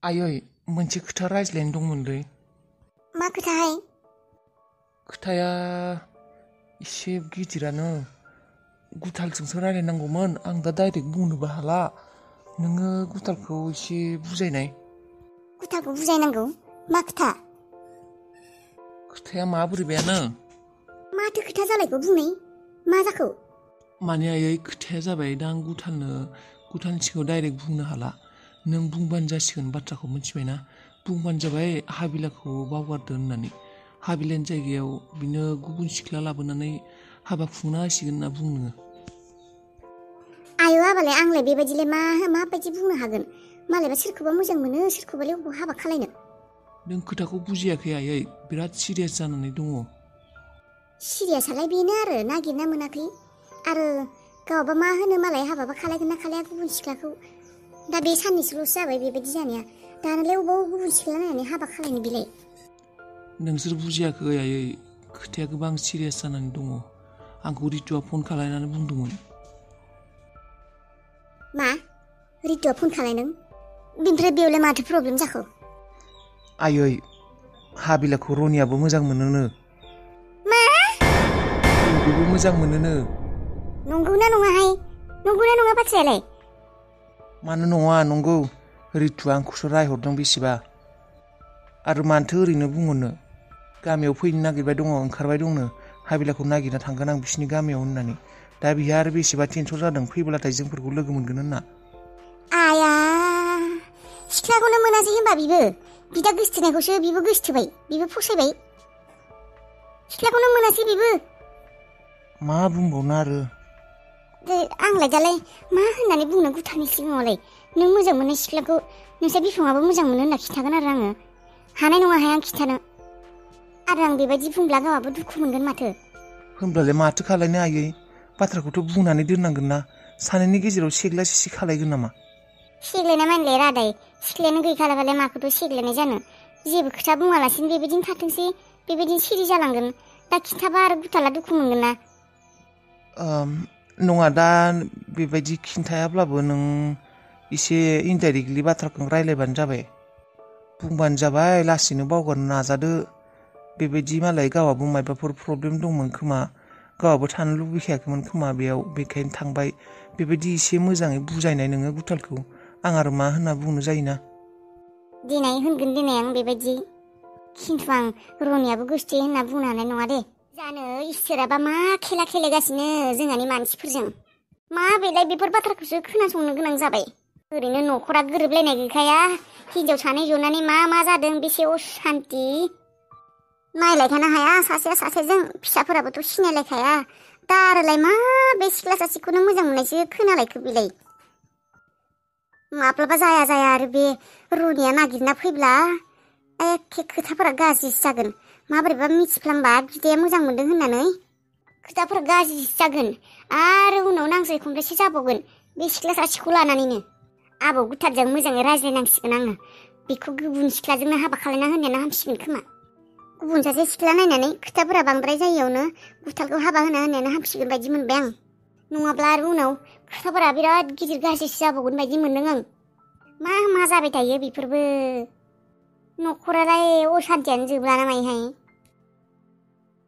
आयै मोनसे खोथा रायज्लायनो दंमोनलै। मा खोथाहाय? खोथाया एसे गिदिरानो। गुथालजोंसो रायलायनांगौमोन। आं दा डाइरेक्ट बुंनोबो हाला। नोङो गुथालखौ एसे बुजायनाय। गुथालखौ बुजायनांगौ? मा खोथा? खोथाया माबोरैबायानो। माथो खोथा जालायखो बुंनाय? मा जाखो? माने आयै खोथाया जाबाय दा आं गुथालनि सिगाङाव डाइरेक्ट बुंनो हाला। नों बुंबानो जासिगोन बाथ्राखौ मिथिबायना? बुंबानो जाबाय हाबिलाखौ बावगारदो होननानै। हाबिलानि जायगायाव बिनो गुबुन सिख्ला लाबोनानै हाबा खुंना होसिगोन होनना बुं नोङो। आयौ आबालाय आंलाय बेबायदिलाय माबायदि बुंनो हागोन? मालायबा सोरखौबा मोजां मोनो, सोरखौबालाय अबाव हाबा खालायनो। नों खोथाखौ बुजियाखै आयै, बिराद सिरियास जानानै दङ। सिरियासालाय बेनो आरो नागिरना मोनाखै। आरो गावबा मा होनो मालाय हाबाबा खालायगोन ना खालाया गुबुन सिख्लाखौ। दा बे साननैसोल'सो जाबाय बेबायदि जानाया। दानालाय अबाव गुबुन सिख्ला नायनानै हाबा खालायनो बिलाय। नोंसोर बुजियाखै आयै, खोथाया गोबां सिरियास जानानै दङ। आंखौ रितुआ फन खालायनानै बुंदोंमोन। मा? रितुआ फन खालायदों? बेनिफ्राय बेयावलाय माथो प्रब्लेम जाखो? आयै, हाबिलाखौ रनियाबो मोजां मोनोनो। मा? बेबो मोजां मोनोनो। नंगौना नङाहाय? नंगौना नङा बाथ्रायालाय? मानो नङा, नंगौ। रितुआ आंखौसो रायहरदों बेसेबा। आरो मानोथो ओरैनो बुंहरनो। गामियाव फैनो नागिरबाय दङ, ओंखारबाय दंनो। हाबिलाखौ नागिरना थांगोन आं बिसिनि गामियाव होननानै। दा बिहा आरो बेसेबा टेनसन जादों फैब्लाथाय जोंफोरखौ लोगो मोनगोन होनना। आया, सिख्लाखौनो मोनासै होनबा बिबो? बिदा गोसथोनायखौसो बिबो गोसथोबाय, बिबो फसायबाय। सिख्लाखौनो मोनासै बिबो? मा बुंबावनो आरो। आंलाय दालाय मा होननानै बुंनो गुथालनि सिगाङावलाय? नों मोजां मोननाय सिख्लाखौ नोंसा बिफाङाबो मोजां मोनो होनना खिन्थागोन आरो आङो। हानाय नङाहाय आं खिन्थानो। आरो आं बेबायदि बुंब्ला गावहाबो दुखु मोनगोन माथो। होमब्लालाय माथो खालायनो आयै? बाथ्राखौथ' बुंनानै दोननांगोन ना। सानैनि गेजेराव सेग्ला सिसि खालायगोन नामा? सेग्लायना मानलाय रादाय, सिख्लायानो गैखालाबालाय माखौथ' सेग्लायनाय जानो। जेबो खोथा बुङालासिनो बेबायदिनो थाथोंसै, बेबायदिनो सिरि जालांगोन। दा खिन्थाबा आरो गुथाला दुखु मोनगोन ना। नङा, दा बेबायदि खिन्थायाब्लाबो नों एसे इनडाइरेक्टलि बाथ्राखौ रायलायबानो जाबाय। बुंबानो जाबाय, लासैनो बावगारनो नाजादो। बेबायदि मालाय गावहाबो मायबाफोर प्रब्लेम दंमोन खोमा, गावहाबो थानो लुबैखायाखैमोन खोमा बेयाव, बेखायनो थांबाय। बेबायदि एसे मोजाङै बुजायनाय नोङो गुथालखौ। आं आरो मा होनना बुंनो जायोना। दिनै होनगोन दिनै आं बेबायदि। खिन्थु आं रनियाबो गोसथोयो होनना बुंनो हानाय नङा दे। जानो इसोराबा मा खेला खेलेगासिनो जोंहानि मानसिफोरजों। मा बेलाय बेफोर बाथ्राखौसो खोनासंनो गोनां जाबाय। ओरैनो न'खरा गोरोबलायनाय गैखाया। हिनजाव सानै जनानै मा जादों बेसे असान्ति। नायलाय थानो हाया सासेया सासेजों, फिसाफोराबोथ' सिनायलायखाया। दा आरोलाय मा बे सिख्ला सासेखौनो मोजां मोननायसो खोनालायखो बेलाय। माब्लाबा जाया आरो बे रनिया नागिरना फैब्ला एखे खोथाफोरा गाज्रिसो जागोन। माबोरैबा मिथिफ्लांबा बिदाया मोजां मोनदों होननानै खोथाफोरा गाज्रिसो जागोन। आरो उनाव नांज्लाय खमलायसो जाबावगोन बे सिख्ला सासेखौ लानानैनो। आबौ गुथालजों मोजाङै रायज्लायनांसिगोन आङो। बेखौ गुबुन सिख्लाजोंनो हाबा खालायना होनायानो हामसिगोन खोमा। गुबुन सासे सिख्ला नायनानै खोथाफोरा बांद्राय जायैयावनो गुथालखौ हाबा होनायानो हामसिगोन बायदि मोनबाय आं। नङाब्ला आरो उनाव खोथाफोरा बिराद गिदिर गाज्रिसो जाबावगोन बायदि मोनदों आं। मा जाबाय थायो बेफोरबो। न'खरालाय असान्तियानो जोबलाना मायोहाय।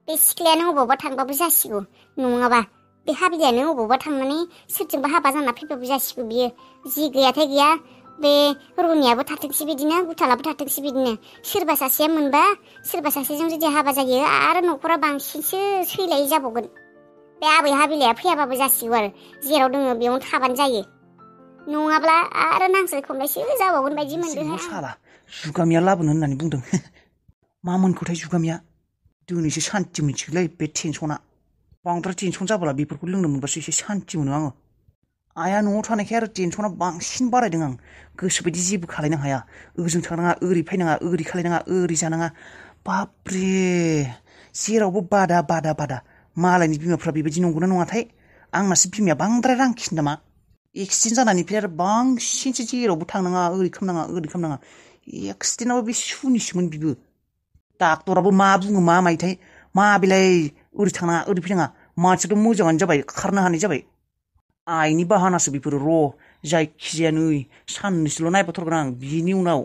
बे सिख्लायानो अबावबा थांबाबो जासिगौ, नङाबा बे हाबिलायानो अबावबा थांनानै सोरजोंबा हाबा जाना फैबाबो जासिगौ बियो। जि गैयाथाय गैया, बे रनियाबो थाथोंसै बिदिनो, गुथालाबो थाथोंसै बिदिनो। सोरबा सासेया मोनबा सोरबा सासेजों जुदि हाबा जायो आरो न'खरा बांसिनसो सैलायै जाबावगोन। बे आबै हाबिलाया फैयाबाबो जासिगौ आरो, जेराव दङ बेयावनो थाबानो जायो। नङाब्ला आरो नांज्लाय खमलायसो जाबावगोन बायदि मोनदोंहाय आं। साला जुगामिया लाबोनो होननानै बुंदों। मा मोनखोथाय जुगामिया? दिनैसो सान्थि मोनसिगोनलै बे टेनसना। बांद्राय टेनसन जाब्ला बेफोरखौ लोंनो मोनबासो एसे सान्थि मोनो आङो। आइया न'आव थानायखाय आरो टेनसना बांसिन बारायदों आं। गोसोबायदि जेबो खालायनो हाया। ओजों थांनाङा, ओरै फैनाङा, ओरै खालायनाङा, ओरै जानाङा। बाब्रे, जेरावबो बादा। मालायनि बिमाफ्रा बेबायदि नंगौना नङाथाय? आंनासो बिमाया बांद्राय रांखिनि नामा? एक्सिडेन्ट जानायनिफ्राय आरो बांसिनसो जेरावबो थांनाङा, ओरै खालामनाङा। एक्सिडेन्टआबो बे सुनिसोमोन बिबो। डाक्टराबो मा बुङो मा मायोथाय? मा बेलाय ओरै थांनाङा, ओरै फैनाङा। मानसियाथ' मोजाङानो जाबाय, खारनो हानाय जाबाय। आइनि बाहानासो बेफोरो। जायखिजाया नै साननैसोल' नायबाथरगोन आं बिनि उनाव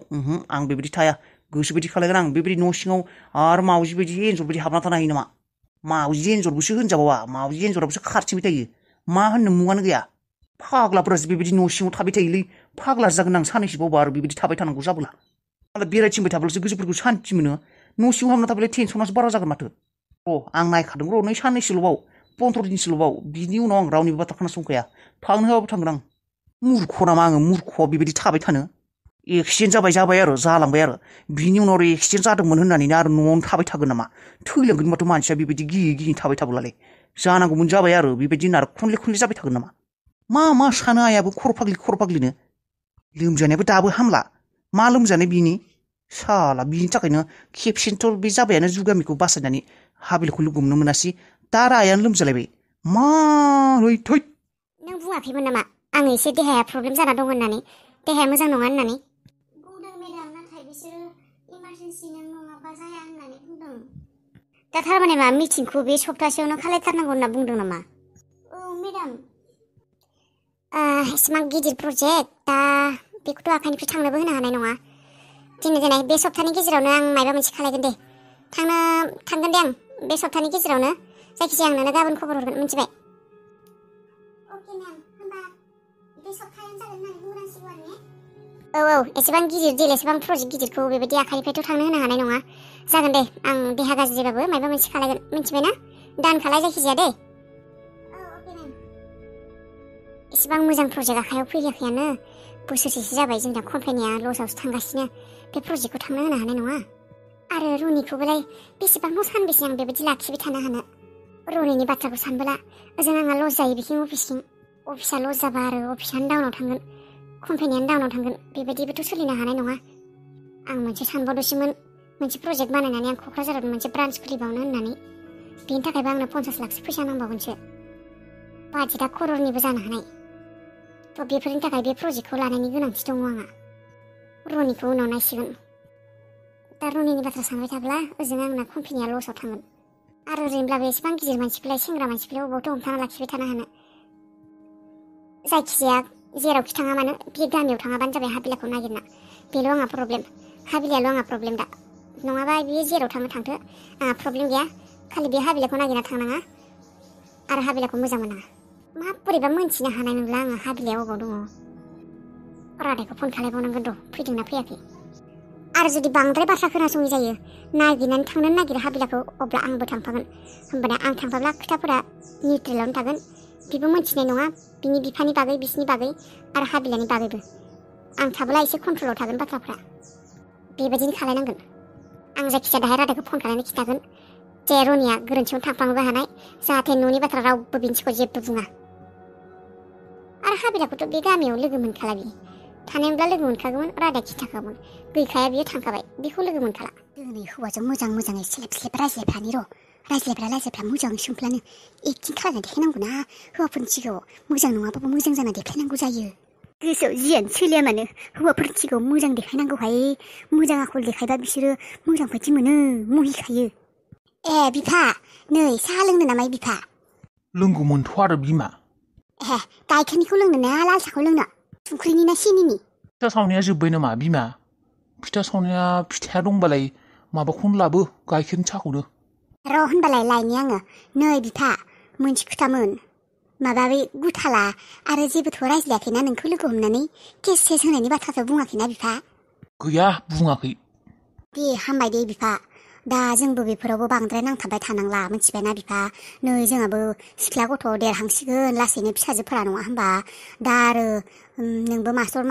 आं बेबायदि थाया गोसोबायदि खालायगोन आं बेबायदि न' सिङाव आरो मावजि बायदि एन्जर बायदि हाबना थानो हायो नामा मावजि एन्जरबोसो होनजाबावा मावजि एन्जराबोसो खारथिंबाय थायो मा होननो मुङानो गैया फाग्लाफोरासो बेबायदि न' सिङाव थाबाय थायोलै फाग्लासो जागोन आं साननैसो बावबा आरो बेबायदि थाबाय थानांगौ जाबोला मालाय बेरायथिंबाय थाब्लासो गोसोफोरखौ सान्थि मोनो न' सिङाव हाबना थाबालाय टेनसनासो बारा जागोन माथो आं नायखादों नै साननैसोल' बाव 15 दिनसोल' बाव बिनि उनाव आं रावनिबो बाथ्रा खोनासंखाया थांनो होआबाबो थांगोन आं मुर्ख नामा आङो मुर्खआ बेबायदि थाबाय थानो एक्सिडेन्ट जाबाय आरो जालांबाय आरो बिनि उनाव आरो एक्सिडेन्ट जादोंमोन होननानैनो आरो न'आवनो थाबाय थागोन नामा थैलांगोन माथो मानसिया बेबायदि गियै थाबाय थाब्लालाय जानांगौमोन जाबाय आरो बेबायदि होनना आरो खनले जाबाय थागोन नामा मा सानो आयाबो खर' फाग्लिनो लोमजानायाबो दाबो हामला मा लोमजानाय बिनि साला बिनि थाखायनो खेबसेनोथ' बे जाबायानो जुगामिखौ बासायनानै हाबिलखौ लोगो हमनो मोनासै दा रायानो लोमजालायबाय मारै थै नों बुङाखैमोन नामा आं एसे देहाया प्रब्लेम जाना दं होननानै देहाया मोजां नङा होननानै बुंदों मेडाम नाथाय बिसोरो इमारजेन्सि नों नङाबा जाया होननानै बुंदों दा थारमाने मा मिटिंखौ बे सप्तासेयावनो खालायथारनांगौ होनना बुंदों नामा औ मेडाम एसेबां गिदिर प्रजेक्ट दा बेखौथ' आखाइनिफ्राय थांनोबो होनो हानाय नङा दिनै बे सप्तानि गेजेरावनो आं माबा मोनसे खालायगोन दे थांगोन दे आं बे सप्तानि गेजेरावनो जायखिजाया आं नोंनो गाबोन खबर हरगोन मिथिबाय अके मेम होमबा बे सप्तायावनो जागोन होननानै बुंनांसिगौ आरो ने औ एसेबां गिदिर दिल एसेबां प्रजेक्ट गिदिरखौ बेबायदि आखाइनिफ्रायथ' थांनो होनो हानाय नङा जागोन दे आं देहा गाज्रिबाबो माबा मोनसे खालायगोन मिथिबाय ना दान खालाय जायखिजाया दे औ अके मेम एसेबां मोजां प्रजेक्ट आखाइयाव फैयाखैयानो बोसोरसेसो जाबाय जों दा कम्पानिया लसावसो थांगासिनो बे प्रजेक्टखौ थांनो होनो हानाय नङा आरो रनिखौबोलाय बेसेबां सानबेसे आं बेबायदि लाखिबाय थानो हानो रनिनि बाथ्राखौ सानबोला ओजों आंहा लस जायो बिथिं अफिसा लस जाबा आरो अफिसानो डाउनाव थांगोन कम्पानियानो डाउनाव थांगोन बेबायदिबोथ' सोलिनो हानाय नङा आं मोनसे सानबावदोंसोमोन मोनसे प्रजेक्ट बानायनानै आं क'क्राझाराव मोनसे ब्रान्च खुलिबावनो होननानै बेनि थाखायबो आंनो 50 लाखसो फैसा नांबावगोनसो बाजेटआ कररनिबो जानो हानाय थ' बेफोरनि थाखाय बे प्रजेक्टखौ लानायनि गोनांथि दङ आंहा रनिखौ उनाव नायसिगोन दा रनिनि बाथ्रा सानबाय थाब्ला ओजों आंना कम्पानिया लसआव थांगोन आरो ओरैनोब्लाबो एसेबां गिदिर मानसिखौलाय सेंग्रा मानसिखौलाय अबावथ' हमथाना लाखिबाय थानो हानो जायखिजाया जेरावखि थाङा मानो बे गामियाव थाङाबानो जाबाय हाबिलाखौ नागिरना बेल' आंहा प्रब्लेम हाबिलायाल' आंहा प्रब्लेम दा नङाबा बियो जेराव थांथो आंहा प्रब्लेम गैया खालि बे हाबिलाखौ नागिरना थांनाङा आरो हाबिलाखौ मोजां मोना माबोरैबा मोनथिनो हानाय नंला आङो हाबिलाया अबाव दङ रादाइखौ फन खालायबावनांगोन र' फैदोंना फैयाखै आरो जुदि बांद्राय बाथ्रा खोनासङै जायो नागिरनानै थांनो नागिरो हाबिलाखौ अब्ला आंबो थांफागोन होमबाना आं थांफाब्ला खोथाफोरा निउट्रेलावनो थागोन बिबो मोनथिनाय नङा बिनि बिफानि बागै बिसिनि बागै आरो हाबिलानि बागैबो आं थाब्ला एसे कन्ट्रलाव थागोन बाथ्राफ्रा बेबायदिनो खालायनांगोन आं जायखिजाया दाहाय रादाइखौ फन खालायनानै खिन्थागोन जे रनिया गोरोन्थियावनो थांफ्लांनोबो हानाय जाहाथे न'नि बाथ्रा रावबो बिनि सिगाङाव जेबो बुङा आरो हाबिलाखौथ' बे गामियाव लोगो मोनखाला बियो थानायमोनब्ला लोगो मोनखागौमोन रादाय खिन्थाखागौमोन गैखाया बियो थांखाबाय बेखौ लोगो मोनखाला दिनै हौवाजों मोजाङै स्लेब रायज्लायफ्रानि र' रायज्लायफ्रा मोजां सोंफ्लानो एक्टिं खालामना देखायनांगौ ना हौवाफोरनि सिगाङाव मोजां नङाबाबो मोजां जाना देखायनांगौ जायो गोसोआव जियानो सोलिया मानो हौवाफोरनि सिगाङाव मोजां देखायनांगौहाय मोजां आखल देखायबा बिसोरो मोजां बायदि मोनो मुहिखायो ए बिफा नै साहा लोंनो नामा बिफा लोंगौमोनथ' आरो बिमा गाइखेरनिखौ लोंनो ना लाल साहखौ लोंनो संख्रिनि ना सिनिनि फिथा सावनाया जोब्बाय नामा बिमा फिथा सावनाया फिथाया दंबालाय माबाखौनो लाबो गाइखेरनि साहखौनो र' होनबालाय लायनि आङो नै बिफा मोनसे खोथामोन माबा बे गुथाला आरो जेबोथ' रायज्लायाखैना नोंखौ लोगो हमनानै केस होनायनि बाथ्राथ' बुङाखैना बिफा गैया बुङाखै दे हामबाय दे बिफा दा जोंबो बेफोरावबो बांद्राय नांथाबबाय थानांला मिथिबायना बिफा नै जोंहाबो सिख्ला गथ' देरहांसिगोन लासैनो फिसाजोफोरा नङा होमबा दा आरो नोंबो मास्टार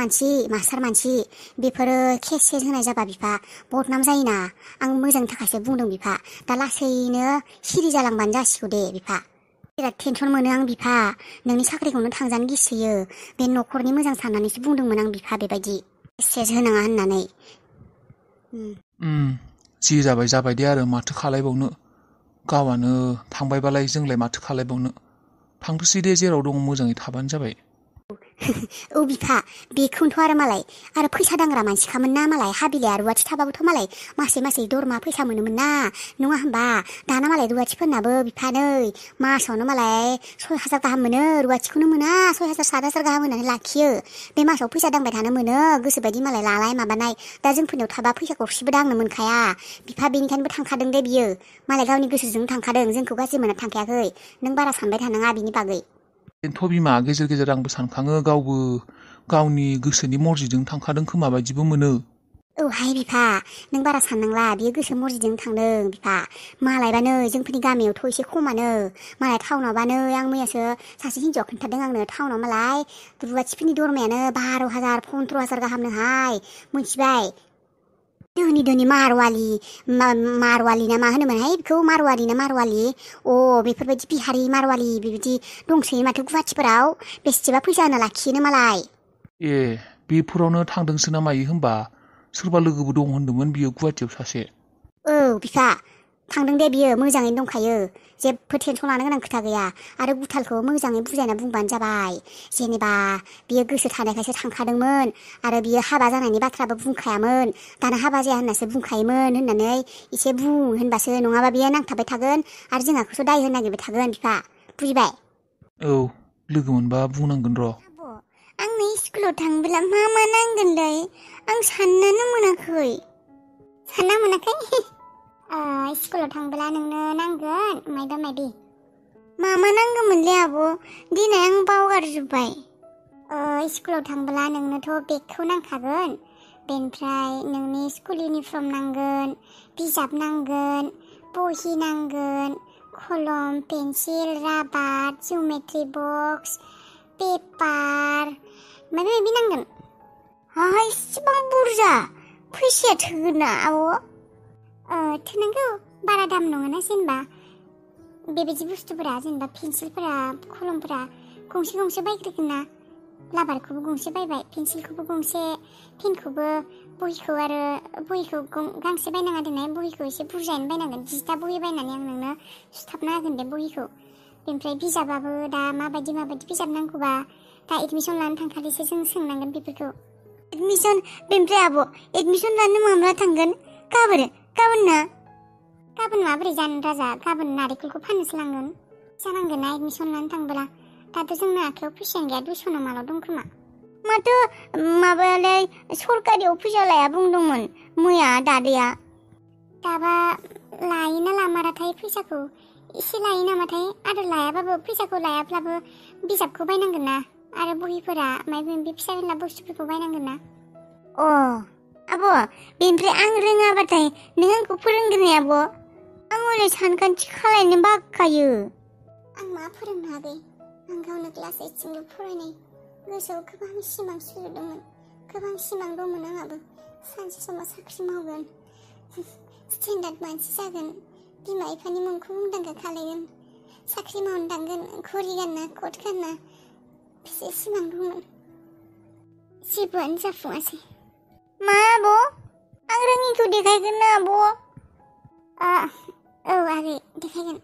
मानसि बेफोरो केस होनाय जाबा बिफा बदनाम जायोना आं मोजांनि थाखायसो बुंदों बिफा दा लासैनो सिरि जालांबानो जासिगौ दे बिफा बिराद टेनसन मोनो आं बिफा नोंनि साख्रिखौनो थांजानो गिसोयो बे न'खरनि मोजां साननानैसो बुंदोंमोन आं बिफा बेबायदि केस होनाङा होननानै जि जाबाय दे आरो माथो खालायबावनो गावआनो थांबायबालाय जोंलाय माथो खालायबावनो थांथोसै दे जेराव दङ मोजाङै थाबानो जाबाय औ बिफा बेखौनोथ' आरो मालाय आरो फैसा दांग्रा मानसिखामोन ना मालाय हा बिलाइआ रुवाथि थाबाबोथ' मालाय मासे दरमा फैसा मोनोमोन ना नङा होमबा दाना मालाय रुवाथिफोरनाबो बिफा नै मासावनो मालाय 6,000 गाहाम मोनो रुवाथिखौनो मोना 6,000 7,000 गाहाम होनानै लाखियो बे मासाव फैसा दांबाय थानो मोनो गोसोबायदि मालाय लालाय माबानाय दा जोंफोरनियाव थाबा फैसा गरसेबो दांनो मोनखाया बिफा बेनिखायनोबो थांखादों दे बियो मालाय गावनि गोसोजों थांखादों जोंखौ गाज्रि मोनना थांखायाखै नों बारा सानबाय थानाङा बिनि बागै बेनोथ' बिमा गेजेर गेजेर आंबो सानखाङो गावबो गावनि गोसोनि मर्जिजों थांखादों खोमा बायदिबो मोनो औहाय बिफा नों बारा साननांला बियो गोसो मर्जिजों थांदों बिफा मालायबानो जोंफोरनि गामियावथ' एसे खमानो मालाय टाउनावबानो आं मैयासो सासे हिन्जावआ खोन्थादों आंनो टाउनाव मालाय रुवाथिफोरनि दरमायानो 12,000 15,000 गाहामनोहाय मोनथिबाय धोनि मारवालि ना मा होनोमोनहाय बेखौ मारवारि ना मारवालि बेफोरबायदि बिहारि मारवालि बेबायदि दंसै माथो गुवाहाटिफोराव बेसेबा फैसा होना लाखियोनो मालाय ए बेफोरावनो थांदोंसो ना मायो होनबा सोरबा लोगोबो दं होनदोंमोन बियो गुवाहाटियाव सासे औ बिफा थांदों दे बियो मोजाङैनो दंखायो जेबो टेनसन लानो गोनां खोथा गैया आरो गुथालखौ मोजाङै बुजायना बुंबानो जाबाय जेनेबा बियो गोसो थानायखायसो थांखादोंमोन आरो बियो हाबा जानायनि बाथ्राबो बुंखायामोन दाना हाबा जाया होननासो बुंखायोमोन होननानै एसे बुं होनबासो नङाबा बियो नांथाबबाय थागोन आरो जोंहाखौसो दाय होनो नागिरबाय थागोन बिफा बुजिबाय औ लोगो मोनबा बुंनांगोन र' आंनो स्कुलाव थांबोला मा नांगोनलै आं साननानो मोनाखै सानना मोनाखै स्कुलाव थांबोला नोंनो नांगोन मायबा मायबि मा नांगौमोनलै आब' दिनै आं बावगारजोब्बाय स्कुलाव थांबोला नोंनोथ' बेगखौ नांखागोन बेनिफ्राय नोंनि स्कुल इउनिफर्म नांगोन बिजाब नांगोन बहि नांगोन कलम पेन्सिल राबार जिअ'मेट्रि बक्स पेपार माबा माबि नांगोन इसेबां बुरजा फैसाया थोगोन ना आब' थोनांगौ बारा दाम नङाना जेनेबा बेबायदि बुस्थुफोरा जेनेबा पेन्सिलफोरा कलमफोरा गंसे बायग्रोगोन ना लाबारखौबो गंसे बायबाय पेन्सिलखौबो गंसे पेनखौबो बहिखौ गांसे बायनाङा दोननाय बहिखौ एसे बुरजायैनो बायनांगोन 10टा बहि बायनानै आं नोंनो सुथाबना होगोन दे बहिखौ बेनिफ्राय बिजाबाबो दा माबायदि बिजाब नांगौबा दा एडमिसन लानो थांखालिसो जों सोंनांगोन बेफोरखौ एडमिसन बेनिफ्राय आब' एडमिसन लानो माब्ला थांगोन गाबोन ना गाबोन माबोरै जानो राजा गाबोन नारेंखलखौ फाननोसो लांगोन जानांगोन ना एडमिसन लानो थांबोला दाथ' जोंनो आखायाव फैसायानो गैया 200 मालाव दं खोमा माथो माबायालाय सरकारियाव फैसा लाया बुंदोंमोन मैया दादैया दाबा लायोना लामाराथाय फैसाखौ एसे लायो नामाथाय आरो लायाबाबो फैसाखौ लायाब्लाबो बिजाबखौ बायनांगोन ना आरो बहिफोरा माबा माबि फिसा फिला बुस्थुफोरखौ बायनांगोन ना आब' बेनिफ्राय आं रोङाबाथाय नों आंखौ फोरोंगोन आब' आं हले सानखान्थि खालायनो बाखायो आं मा फोरोंनो हागै आं गावनो क्लास 8सिमल' फरायनाय गोसोआव गोबां सिमां सुजुदोंमोन गोबां सिमां दंमोन आंहाबो सानसे समाव साख्रि मावगोन स्टेन्डार्ड मानसि जागोन बिमा बिफानि मुंखौ मुंदांखा खालायगोन साख्रि मावनो थांगोन घरि गानना कट गानना बेसे सिमां दंमोन जेबोआनो जाफुङासै मा आब' आं रोङिखौ देखायगोन ना आब' औ आगै देखायगोन